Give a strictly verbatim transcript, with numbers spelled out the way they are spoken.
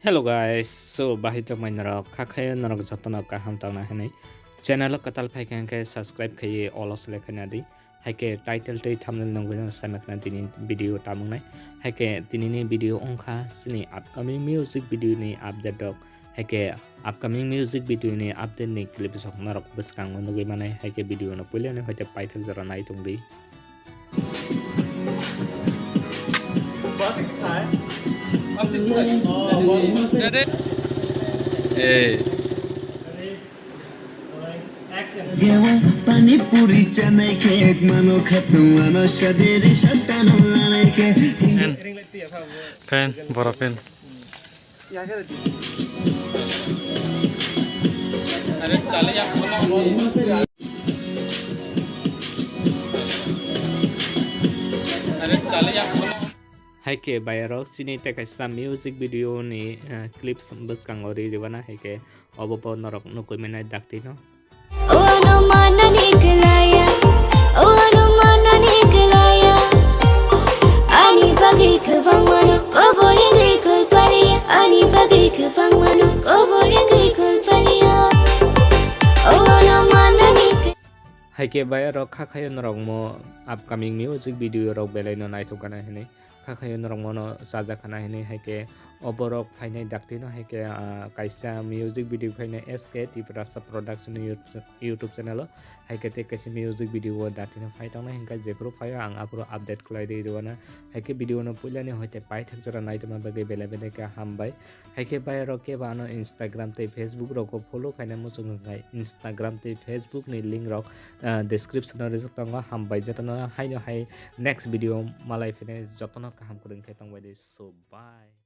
Hello guys, so bahai tongmai norok, kha khayo norok jotono kaham tongna hinwi channel o kwtal phaikha hwnkhe subscribe khaiwi all o select khaina di. Haikhe title tei thumbnail nugwino saimwkna tini video tamungnai. Haikhe tinini video wngkha chini upcoming music video ni update rok. Haikhe upcoming music video ni update ni clip sok norok bwskango nugwi manai. Haikhe video no puilani hoite paithak jora nai tongdi. Hey. Pani puri chanai khe ek mano khatungano saderi satano lanai khe. Fan, bora fan. Haikhe bayarok chini tei kaisa music video ni, eh, clips bwskango ri ribana, haikhe obo bo norok nukwi manai dakti no. O ano manani kwlaya, o ano manani kwlaya. Ani bagwi kwbang mano, koboringwi kulpaliya. Ani bagwi kwbang mano, koboringwi kulpaliya. O ano manani kw- Haikhe bayarok kha khayo norok mo upcoming music video rok belai no naithok gana hinwi. Kha khayo norok mono chajak khana hinwi, haikhe oborok phainai dakti no, haikhe, ah, kaisa music video phainai S K Tiprasa Production YouTube, YouTube channel o, haikhe tei kaisa music video o dakti no phai tongnai, hinkhe jephuru phaio ang aphuru update khlai di rwna. Haikhe video no puilani hoite paithak jora naitongma bagwi belai belai khe hambai. Haikhe bayarok kebo ano Instagram tei Facebook rogo follow khaina muchung wngkha, Instagram tei Facebook ni link rok, ah, description o rijak tongo. Hambai jotono, haino hai next video malai phine jotono kaham kwrwng khe tongbai di. So bye.